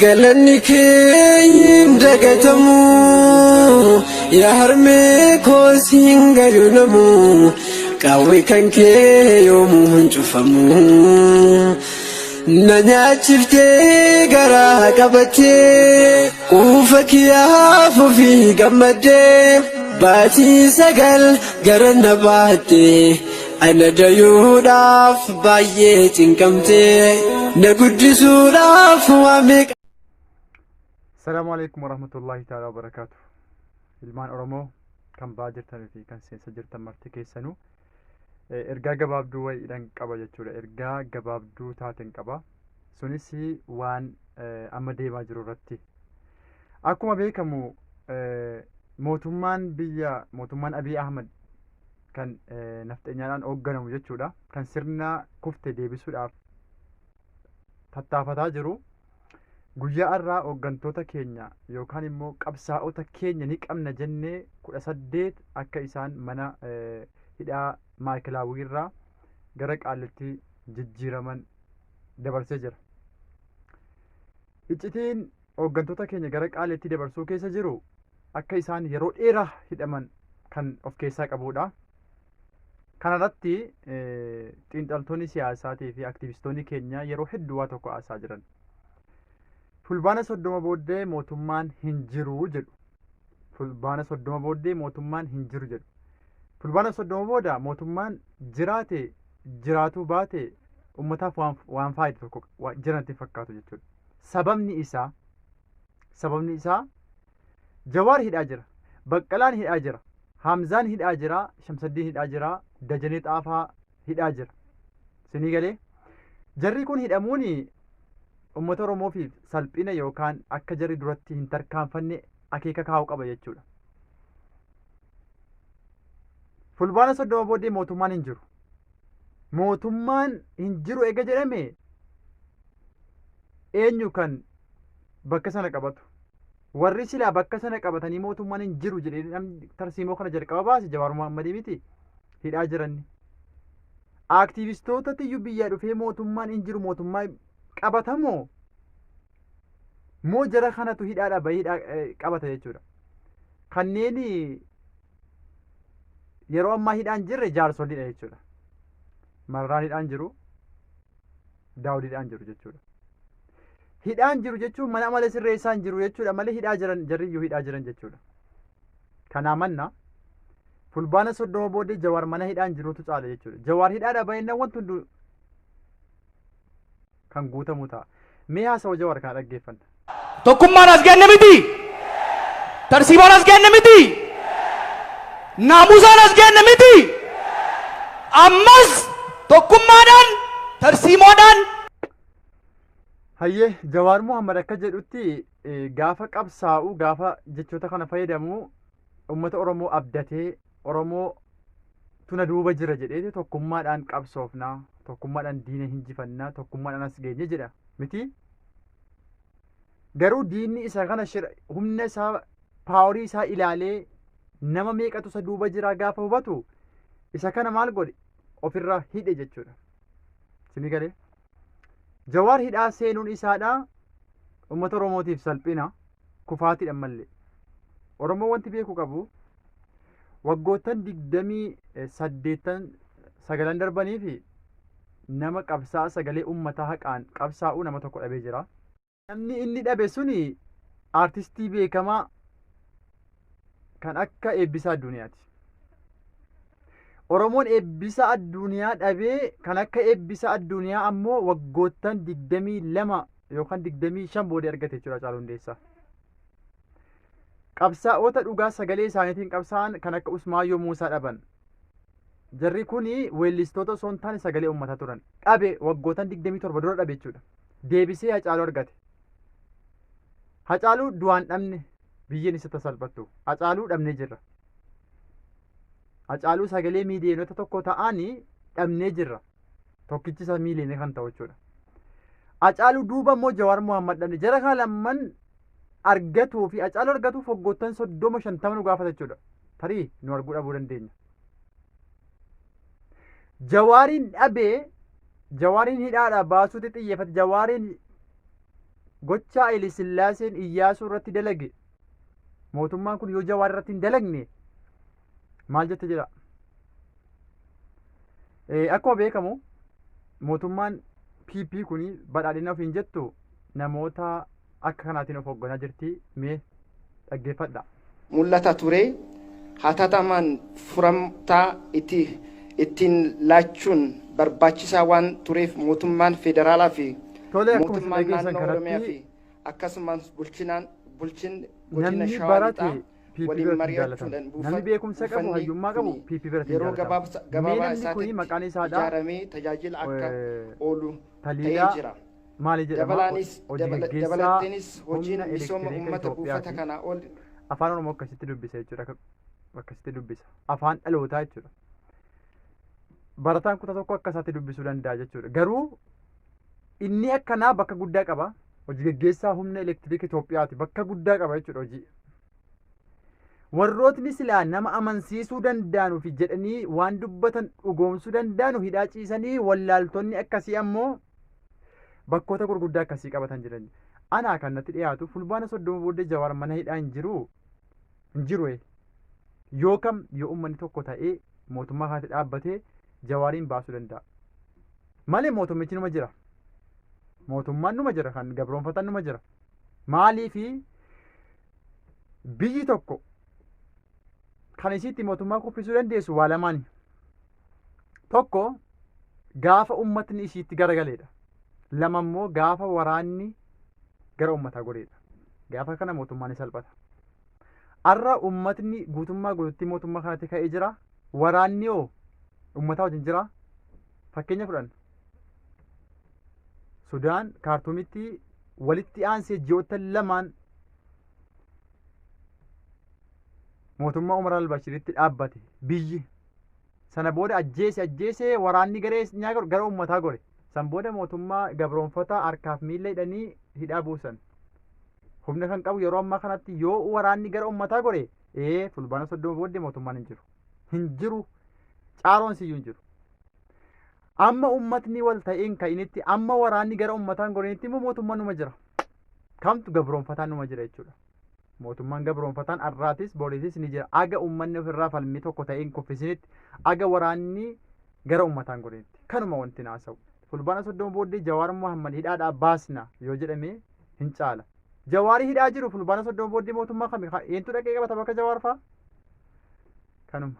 Galanni kee hin dagatamu yaa harmee koo siin gayu namu qawwee kan kee yoomuu hin cufamu. Na nyaachiftee garaa qabattee quufa kiyyaaf ofii gammaddee baatii 9 gara na baattee ana dayuudhaaf baay'ee cinqamtee na guddisuudhaaf waa meeqa. Salaamu alaikum warahmatullahi ta'ala wabarakaatu. Ilmaan Oromoo kan ba'aa jirtanii fi kan seensa jirtan marti keessanuu ergaa gabaabduu wayiidhaan qaba jechuudha. Ergaa gabaabduu taateen qaba. Sunis waan amma deemaa jiru irratti. Akkuma beekamu mootummaan biyya mootummaan Abiy Ahmad kan nafxeenyaadhaan hoogganamu jechuudha. Kan sirna kufte deebisuudhaaf tattaafataa jiru. Guyyaa har'aa hooggantoota keenya yookaan immoo qabsaa'ota keenya ni qabna jennee 18 akka isaan mana hidhaa Maayikilaawwii irraa gara Qaallitti jijjiiraman dabarsee jira. Iccitiin hooggantoota keenya gara Qaallitti dabarsuu keessa jiru akka isaan yeroo dheeraa hidhaman kan of keessaa qabudha. Kanarratti xiinxaltoonni siyaasaatii fi aktivistoonni keenya yeroo hedduu waa tokko haasaa jiran. Fulbaana 30 booddee mootummaan hin jiru jedhu. Fulbaana 30 booddee mootummaan hin jiru jedhu. Fulbaana 30 booda mootummaan jiraate jiraatuu baate uummataaf waan faayida tokko jiran itti fakkaatu jechuudha. Sababni isaa Jawaar hidhaa jira. Baqqalaan hidhaa jira. Hamzaan hidhaa jira. Shamsaddiin hidhaa jira. Dajanee Xaafaa hidhaa jira. Sinii galee? Jarri kun hidhamuun uummata Oromoofiif salphina yookaan akka jarri duratti hin tarkaanfanne akeeka kaa'uu qaba jechuudha. Fulbaana 30 booddee mootummaan hin jiru. Mootummaan hin jiru ega jedhame eenyu kan bakka sana qabatu? Warri silaa bakka sana qabatanii mootummaan hin jiru jedhee namni tarsiimoo kana jalqaba baase Jawaar Mohaammadii miti hidhaa jiranni. Aaktiivistootatti iyyuu biyyaa dhufee mootummaan hin jiru mootummaa qabatamoo moo jara kanatu hidhaadha bahee hidhaa qabata jechuudha. Kanneen yeroo ammaa hidhaan jirre jaarsoliidha jechuudha. Marraan hidhaan jiru, Daawud hidhaan jiru jechuudha. Hidhaan jiru jechuun mana amala sirreessaa hin jiru jechuudha malee hidhaa jiran jarri iyyuu hidhaa jiran jechuudha. Kanaa manna Fulbaana 30 booddee Jawaar mana hidhaan jirutu caala jechuudha. Jawaar hidhaadha bahinnaan wanti hunduu kan guutamu ta'a. Mee haasawa Jawaar kana dhaggeeffanna. Tokkummaan as geenne miti. Tarsiimoon as geenne miti. Naamusaan as geenne miti. Ammas tokkummaadhaan tarsiimoodhaan. Hayyee, Jawaar Mohammad akka jedhutti gaafa qabsaa'u gaafa jechoota kana fayyadamu uummata Oromoo abdatee Oromoo tuna duuba jira jedhee tokkummaadhaan qabsoofnaa, tokkummaadhaan diina hinjifannaa, tokkummaadhaan as geenye jedha miti. Garuu diinni isa kana shira humna isaa paaworii isaa ilaalee nama meeqatu isa duuba jira gaafa hubatu isa kana maal godhe ofirraa hidhe jechuudha. Isinii galee? Jawaar hidhaa seenuun isaadha uummata Oromootiif salphina kufaatiidha mallee. Oromoo wanti beeku qabu waggoottan 28 sagalan darbanii fi nama qabsaa'aa sagalee uummataa haqaan qabsaa'u nama tokko dhabee jira. Namni inni dhabe suni aartistii beekamaa kan akka Eebbisaa Adduniyaati. Oromoon Eebbisaa Adduniyaa dhabee kan akka Eebbisaa Adduniyaa ammoo waggoottan 22 yookaan 25 booda argate jechuudha Haacaaluu Hundeessaa. Qabsaa'ota dhugaa sagalee isaaniitiin qabsaa'an kan akka Usmaayyoo Muusaa dhaban. Jarri kun weellistoota osoo hin taane sagalee uummataa turan. Dhabe waggootan 27 dura dhabe jechuudha. Deebisee Hacaaluu argate. Hacaaluu du'aan dhabne biyyeen isa tasalphattu. Hacaaluu dhabnee jirra. Hacaaluu sagalee miiliyoonota tokko ta'anii dhabnee jirra. Tokkichi isa miiliyoona kan ta'u jechuudha. Hacaaluu duuba immoo Jawaar Mohammad dhabne. Jara kana lamman argatuu fi Hacaaluu argatuuf waggoottan 30 50 nu gaafata jechuudha. Tarii nu arguu dhabuu dandeenya. Jawaariin dhabee Jawaariin hidhaadhaa baasuutti xiyyeeffate. Jawaariin gochaa Haile Sillaaseen Iyyaasuu irratti dalage mootummaan kun yoo Jawaar irratti hin dalagne maal jette jedha. Akkuma beekamu mootummaan PP kun badhaadhina ofiin jettu namoota akka kanaatiin of hoogganaa jirti, mee dhaggeeffadha. Mul'ata ture hatatamaan furamtaa itti ittiin laachuun barbaachisaa waan tureef mootummaan federaalaa fi Tole, akkuma isin mootummaan dhageessan naannoo Oromiyaa kanatti fi akkasumas bulchinaan bulchin godina namni Shawaa barate Lixaa PP waliin biratti hin jaalatamu. mari'achuudhaan Namni beekumsa qabu, buufanni hayyummaa qabu kuni PP biratti hin yeroo jaalatamu. Mee gabaabaa namni kuni isaatitti maqaan isaadha ijaaramee tajaajila akka oolu ta'ee Taliilaa jira. maali jedhama? Dabalaanis Hojii gaggeessaa dabalateenis hojiin humna misooma elektiriika uummata buufata Itoophiyaati. kanaa ol Afaan Oromoo akkasitti dubbisa jechuudha. Akkasitti dubbisa. Afaan dhalootaa jechuudha. Barataan kutaa tokko akka isaatti dubbisuu danda'a jechuudha. Garuu inni akkanaa bakka guddaa qaba. Hojii gaggeessaa humna elektiriika Itoophiyaati. Bakka guddaa qaba jechuudha hojii. Warrootni silaa nama amansiisuu danda'anuu fi jedhanii waan dubbatan dhugoomsuu danda'anu hidhaa ciisanii, wallaaltonni akkasii ammoo bakkoota gurguddaa akkasii qabatan jiran. Anaa kan natti dhiyaatu Fulbaana 30 booddee Jawaar mana hidhaa hin jiru hin jiru. Yoo kam yoo uummanni tokko ta'ee mootummaa kanatti dhaabbatee Jawaariin baasuu danda'a. Malee mootummichi numa jira. Mootummaan numa jira, kan gabroonfatan numa jira. Maaliifi biyyi tokko kan isiitti mootummaa kuffisuu dandeessu waa lamaani. Tokko gaafa uummatni ishiitti garagaleedha. Lama immoo gaafa waraanni gara uummataa goreedha. Gaafa kana mootummaan ni salphata. Har'a uummatni guutummaa guututti mootummaa kanatti ka'ee jira. Waraanni hoo uummataa wajjin jira. Fakkeenya fudhanna. Sudaan Kaartuumitti walitti aansee ji'oota lamaan mootummaa Umar al-Bashiritti dhaabbate biyyi. Sana booda ajjeese ajjeese waraanni garee gara uummataa gore. San booda mootummaa gabroonfata harkaaf miilla hidhanii hidhaa buusan. Humna kan qabu yeroo ammaa kanatti yoo waraanni gara uummataa gore, Fulbaana 30 booddee mootummaan hin jiru. Hin jiru. Caaroon siyyuu hin jiru. Amma uummatni wal ta'een ka'initti, amma waraanni gara uummataan gorenitti immoo mootummaan numa jira. Kamtu gabroonfataan numa jira jechuudha. Mootummaan gabroonfataan har'aatis boriitis ni jira. Aga uummanni ofirraa falmii tokko ta'een kuffisinitti, aga waraanni gara uummataan gorenitti. Kanuma wanti naasa'u. Fulbaana 30 booddee Jawaar Muhammad hidhaadhaa baasna yoo jedhame hin caala. Jawaarii hidhaa jiru Fulbaana 30 booddee mootummaa kami eentu dhaqee qabata bakka Jawaar fa'a? Kanuma.